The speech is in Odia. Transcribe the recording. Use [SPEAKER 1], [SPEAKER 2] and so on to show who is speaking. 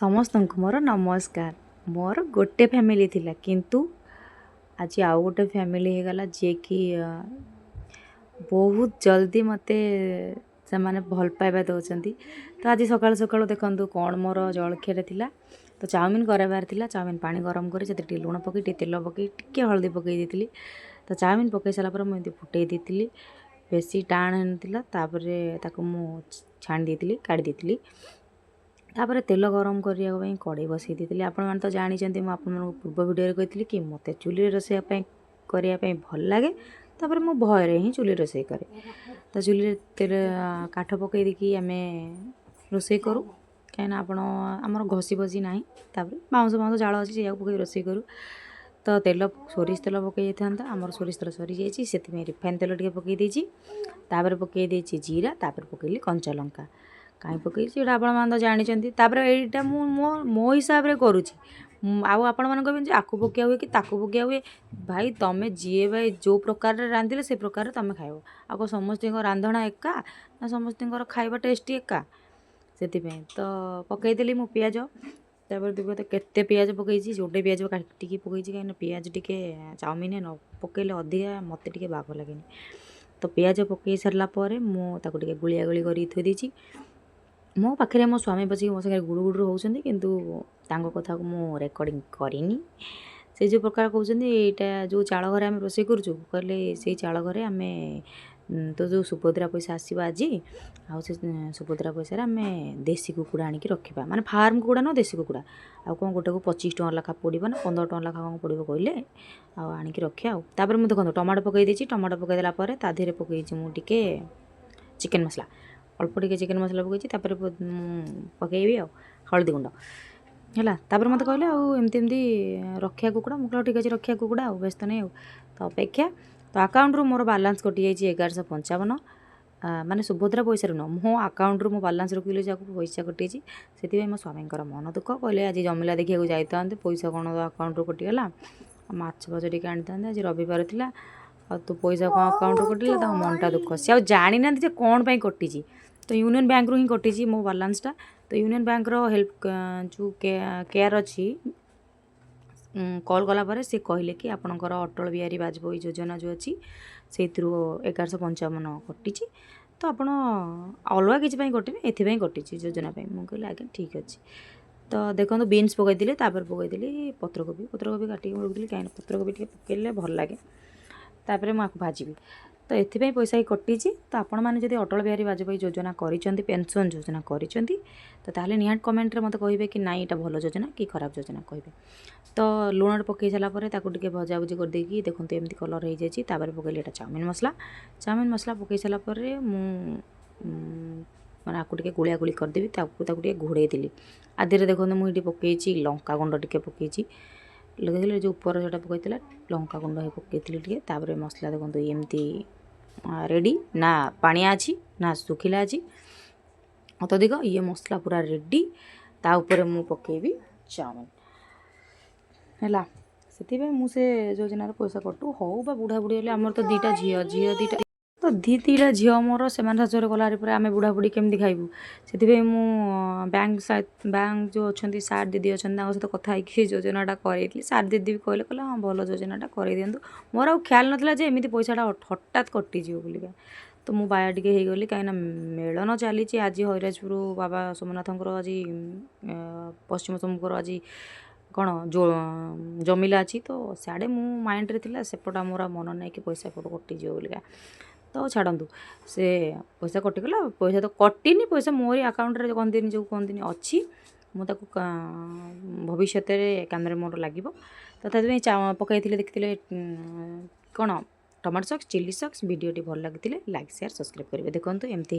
[SPEAKER 1] ସମସ୍ତଙ୍କୁ ମୋର ନମସ୍କାର। ମୋର ଗୋଟେ ଫ୍ୟାମିଲି ଥିଲା, କିନ୍ତୁ ଆଜି ଆଉ ଗୋଟେ ଫ୍ୟାମିଲି ହେଇଗଲା, ଯିଏକି ବହୁତ ଜଲ୍ଦି ମୋତେ ସେମାନେ ଭଲ ପାଇବା ଦେଉଛନ୍ତି। ତ ଆଜି ସକାଳୁ ସକାଳୁ ଦେଖନ୍ତୁ କ'ଣ ମୋର ଜଳଖିଆରେ ଥିଲା। ତ ଚାଉମିନ କରାଇବାର ଥିଲା। ଚାଉମିନ ପାଣି ଗରମ କରି ସେଥିରେ ଟିକେ ଲୁଣ ପକାଇ, ଟିକେ ତେଲ ପକାଇ, ଟିକେ ହଳଦୀ ପକାଇ ଦେଇଥିଲି। ତ ଚାଉମିନ ପକାଇ ସାରିଲା ପରେ ମୁଁ ଏମିତି ଫୁଟେଇ ଦେଇଥିଲି। ବେଶୀ ଟାଣ ହେଇନଥିଲା। ତାପରେ ତାକୁ ମୁଁ ଛାଣି ଦେଇଥିଲି, କାଢ଼ି ଦେଇଥିଲି। ତାପରେ ତେଲ ଗରମ କରିବା ପାଇଁ କଡ଼େଇ ବସାଇ ଦେଇଥିଲି। ଆପଣମାନେ ତ ଜାଣିଛନ୍ତି, ମୁଁ ଆପଣମାନଙ୍କୁ ପୂର୍ବ ଭିଡ଼ିଓରେ କହିଥିଲି କି ମୋତେ ଚୁଲିରେ ରୋଷେଇ ପାଇଁ କରିବା ପାଇଁ ଭଲ ଲାଗେ। ତାପରେ ମୁଁ ଭୟରେ ହିଁ ଚୁଲିରେ ରୋଷେଇ କରେ। ତ ଚୁଲିରେ ତେଲ କାଠ ପକାଇ ଦେଇକି ଆମେ ରୋଷେଇ କରୁ, କାହିଁକିନା ଆପଣ ଆମର ଘଷି ଫସି ନାହିଁ। ତାପରେ ବାଉଁଶ ଫାଉଁଶ ଜାଳ ଅଛି, ସେଇଆକୁ ପକାଇ ରୋଷେଇ କରୁ। ତ ତେଲ, ସୋରିଷ ତେଲ ପକାଇ ଯାଇଥାନ୍ତା, ଆମର ସୋରିଷ ତେଲ ସରିଯାଇଛି, ସେଥିପାଇଁ ରିଫାଇନ୍ ତେଲ ଟିକେ ପକାଇ ଦେଇଛି। ତାପରେ ପକାଇ ଦେଇଛି ଜିରା, ତାପରେ ପକାଇଲି କଞ୍ଚା ଲଙ୍କା। କାହିଁ ପକାଇଛି, ଏଇଟା ଆପଣମାନେ ତ ଜାଣିଛନ୍ତି। ତାପରେ ଏଇଟା ମୁଁ ମୋ ମୋ ହିସାବରେ କରୁଛି। ଆଉ ଆପଣମାନେ କହିବେନି ଯେ ଆକୁ ପକିଆ ହୁଏ କି ତାକୁ ପକିଆ ହୁଏ। ଭାଇ, ତମେ ଯିଏ ଭାଇ ଯେଉଁ ପ୍ରକାରରେ ରାନ୍ଧିଲେ ସେ ପ୍ରକାରରେ ତମେ ଖାଇବ। ଆଉ କ'ଣ ସମସ୍ତଙ୍କ ରାନ୍ଧଣା ଏକା ନା ସମସ୍ତଙ୍କର ଖାଇବା ଟେଷ୍ଟି ଏକା? ସେଥିପାଇଁ ତ ପକାଇଦେଲି ମୁଁ ପିଆଜ। ତାପରେ ଦେଖିବ ତ କେତେ ପିଆଜ ପକାଇଛି। ଯୋଡ଼େ ପିଆଜ କାଟିକି ପକାଇଛି, କାହିଁକିନା ପିଆଜ ଟିକେ ଚାଉମିନରେ ନ ପକାଇଲେ ଅଧିକା ମୋତେ ଟିକେ ବାଗ ଲାଗେନି। ତ ପିଆଜ ପକାଇ ସାରିଲା ପରେ ମୁଁ ତାକୁ ଟିକେ ଗୁଳିଆ ଗୁଳି କରିକି ଥୋଇ ଦେଇଛି। ମୋ ପାଖରେ ମୋ ସ୍ୱାମୀ ବସିକି ମୋ ସାଙ୍ଗରେ ଗୁଡ଼ୁ ଗୁଡ଼ୁ ହେଉଛନ୍ତି, କିନ୍ତୁ ତାଙ୍କ କଥାକୁ ମୁଁ ରେକର୍ଡ଼ିଂ କରିନି। ସେ ଯେଉଁ ପ୍ରକାର କହୁଛନ୍ତି, ଏଇଟା ଯେଉଁ ଚାଳ ଘରେ ଆମେ ରୋଷେଇ କରୁଛୁ, କହିଲେ ସେଇ ଚାଳ ଘରେ ଆମେ ତ ଯେଉଁ ସୁଭଦ୍ରା ପଇସା ଆସିବ ଆଜି, ଆଉ ସେ ସୁଭଦ୍ରା ପଇସାରେ ଆମେ ଦେଶୀ କୁକୁଡ଼ା ଆଣିକି ରଖିବା, ମାନେ ଫାର୍ମ କୁକୁଡ଼ା ନୁହଁ, ଦେଶୀ କୁକୁଡ଼ା। ଆଉ କ'ଣ ଗୋଟେକୁ 25 ଟଙ୍କା ଲେଖା ପଡ଼ିବ ନା 15 ଟଙ୍କା ଲେଖା କ'ଣ ପଡ଼ିବ କହିଲେ, ଆଉ ଆଣିକି ରଖିବା। ଆଉ ତାପରେ ମୁଁ ଦେଖନ୍ତୁ ଟମାଟୋ ପକାଇ ଦେଇଛି। ଟମାଟୋ ପକାଇ ଦେଲା ପରେ ତା ଦେହରେ ପକାଇଛି ମୁଁ ଟିକେ ଚିକେନ୍ ମସଲା, ଅଳ୍ପ ଟିକେ ଚିକେନ୍ ମସଲା ପକାଇଛି। ତାପରେ ମୁଁ ପକାଇବି ଆଉ ହଳଦୀ ଗୁଣ୍ଡ ହେଲା। ତାପରେ ମୋତେ କହିଲେ ଆଉ ଏମିତି ଏମିତି ରଖିବା କୁକୁଡ଼ା। ମୁଁ କହିଲି ଠିକ୍ ଅଛି, ରଖିବା କୁକୁଡ଼ା, ଆଉ ବ୍ୟସ୍ତ ନାହିଁ। ଆଉ ତ ଅପେକ୍ଷା ତ ଆକାଉଣ୍ଟରୁ ମୋର ବାଲାନ୍ସ କଟିଯାଇଛି 1155, ମାନେ ସୁଭଦ୍ରା ପଇସାରୁ ନୁହଁ, ମୋ ଆକାଉଣ୍ଟରୁ ମୁଁ ବାଲାନ୍ସ ରଖିଲି ଯାହାକୁ ପଇସା କଟିଯାଇଛି। ସେଥିପାଇଁ ମୋ ସ୍ୱାମୀଙ୍କର ମନ ଦୁଃଖ। କହିଲେ ଆଜି ଜମିଲା ଦେଖିବାକୁ ଯାଇଥାନ୍ତେ, ପଇସା କ'ଣ ଆକାଉଣ୍ଟରୁ କଟିଗଲା, ଆଉ ମାଛ ଫାଛ ଟିକେ ଆଣିଥାନ୍ତେ, ଆଜି ରବିବାର ଥିଲା, ଆଉ ତୁ ପଇସା କ'ଣ ଆକାଉଣ୍ଟରୁ କଟିଲା? ତାଙ୍କ ମନଟା ଦୁଃଖ। ସେ ଆଉ ଜାଣିନାହାନ୍ତି ଯେ କ'ଣ ପାଇଁ କଟିଛି। ତ ୟୁନିୟନ୍ ବ୍ୟାଙ୍କରୁ ହିଁ କଟିଛି ମୋ ବାଲାନ୍ସଟା। ତ ୟୁନିୟନ୍ ବ୍ୟାଙ୍କର ହେଲ୍ପ ଯେଉଁ କେୟାର ଅଛି, କଲ୍ କଲା ପରେ ସେ କହିଲେ କି ଆପଣଙ୍କର ଅଟଳ ବିହାରୀ ବାଜପେୟୀ ଯୋଜନା ଯେଉଁ ଅଛି, ସେଇଥିରୁ 1155 କଟିଛି। ତ ଆପଣ ଅଲଗା କିଛି ପାଇଁ କଟିନି, ଏଥିପାଇଁ କଟିଛି, ଯୋଜନା ପାଇଁ। ମୁଁ କହିଲି ଆଜ୍ଞା ଠିକ୍ ଅଛି। ତ ଦେଖନ୍ତୁ ବିନ୍ସ ପକାଇଥିଲି, ତାପରେ ପକାଇଥିଲି ପତ୍ରକୋବି। ପତ୍ରକୋବି କାଟିକି ମୁଁ ରଖିଥିଲି, କାହିଁକିନା ପତ୍ରକୋବି ଟିକେ ପକାଇଲେ ଭଲ ଲାଗେ। ତାପରେ ମୁଁ ଆକୁ ଭାଜିବି। ତ ଏଥିପାଇଁ ପଇସା ହିଁ କଟିଛି। ତ ଆପଣମାନେ ଯଦି ଅଟଳ ବିହାରୀ ବାଜପେୟୀ ଯୋଜନା କରିଛନ୍ତି, ପେନ୍ସନ୍ ଯୋଜନା କରିଛନ୍ତି, ତ ତାହେଲେ ନିହାତି କମେଣ୍ଟରେ ମୋତେ କହିବେ କି ନାଇଁ ଏଇଟା ଭଲ ଯୋଜନା କି ଖରାପ ଯୋଜନା କହିବେ। ତ ଲୁଣ ପକାଇ ସାରିଲା ପରେ ତାକୁ ଟିକେ ଭଜାଭୁଜି କରିଦେଇକି ଦେଖନ୍ତୁ ଏମିତି କଲର୍ ହେଇଯାଇଛି। ତାପରେ ପକାଇଲି ଏଇଟା ଚାଉମିନ ମସଲା। ଚାଉମିନ ମସଲା ପକାଇ ସାରିଲା ପରେ ମୁଁ ମାନେ ଆକୁ ଟିକେ ଗୁଳିଆ ଗୁଳି କରିଦେବି। ତାକୁ ଟିକେ ଘୋଡ଼େଇ ଦେଲି। ଆ ଦେହରେ ଦେଖନ୍ତୁ ମୁଁ ଏଇଠି ପକାଇଛି ଲଙ୍କା ଗୁଣ୍ଡ ଟିକେ ପକାଇଛି। ଲଗେଇଥିଲି ଯେଉଁ ଉପର ଯେଉଁଟା ପକାଇଥିଲା, ଲଙ୍କା ଗୁଣ୍ଡ ହିଁ ପକାଇଥିଲି ଟିକେ। ତାପରେ ମସଲା ଦେଖନ୍ତୁ ଏମିତି ରେଡ଼ି, ନା ପାଣିଆ ଅଛି ନା ଶୁଖିଲା ଅଛି ଅତ୍ୟଧିକ। ଇଏ ମସଲା ପୁରା ରେଡ଼ି। ତା ଉପରେ ମୁଁ ପକାଇବି ଚାଉମିନ ହେଲା। ସେଥିପାଇଁ ମୁଁ ସେ ଯୋଜନାର ପଇସା କଟୁ ହଉ ବା ବୁଢ଼ା ବୁଢ଼ୀ ହେଲେ, ଆମର ତ ଦୁଇଟା ଝିଅ, ଝିଅ ଦୁଇଟା ତ ଦୁଇଟା ଝିଅ ମୋର, ସେମାନେ ଶାଶୁଘରେ ଗଲା ପରେ ଆମେ ବୁଢ଼ା ବୁଢ଼ୀ କେମିତି ଖାଇବୁ? ସେଥିପାଇଁ ମୁଁ ବ୍ୟାଙ୍କ ଯେଉଁ ଅଛନ୍ତି ସାର୍ ଦିଦି ଅଛନ୍ତି, ତାଙ୍କ ସହିତ କଥା ହେଇକି ସେ ଯୋଜନାଟା କରେଇଥିଲି। ସାର୍ ଦିଦି ବି କହିଲେ ହଁ, ଭଲ ଯୋଜନାଟା, କରେଇ ଦିଅନ୍ତୁ। ମୋର ଆଉ ଖ୍ୟାଲ ନଥିଲା ଯେ ଏମିତି ପଇସାଟା ହଠାତ୍ କଟିଯିବ ବୋଲିକା। ତ ମୁଁ ବାୟା ଟିକେ ହେଇଗଲି, କାହିଁକିନା ମେଳନ ଚାଲିଛି ଆଜି ହରିରାଜପୁର ବାବା ସୋମନାଥଙ୍କର। ଆଜି ପଶ୍ଚିମ ସୋମଙ୍କର ଆଜି କ'ଣ ଜମିଲା ଅଛି। ତ ସିଆଡ଼େ ମୁଁ ମାଇଣ୍ଡରେ ଥିଲା, ସେପଟ ମୋର ଆଉ ମନ ନାହିଁ କି ପଇସା ଏପଟୁ କଟିଯିବ ବୋଲିକା। ତ ଛାଡ଼ନ୍ତୁ, ସେ ପଇସା କଟିଗଲା। ପଇସା ତ କଟିନି, ପଇସା ମୋରି ଆକାଉଣ୍ଟରେ କହନ୍ତିନି ଯେଉଁ କୁହନ୍ତିନି ଅଛି। ମୁଁ ତାକୁ ଭବିଷ୍ୟତରେ କାମରେ ମୋର ଲାଗିବ। ତ ସେଥିପାଇଁ ପକାଇଥିଲି, ଦେଖିଥିଲେ କ'ଣ ଟମାଟୋ ସକ୍ସ, ଚିଲି ସକ୍ସ। ଭିଡ଼ିଓଟି ଭଲ ଲାଗିଥିଲେ ଲାଇକ୍, ସେୟାର, ସବସ୍କ୍ରାଇବ୍ କରିବେ। ଦେଖନ୍ତୁ ଏମିତି।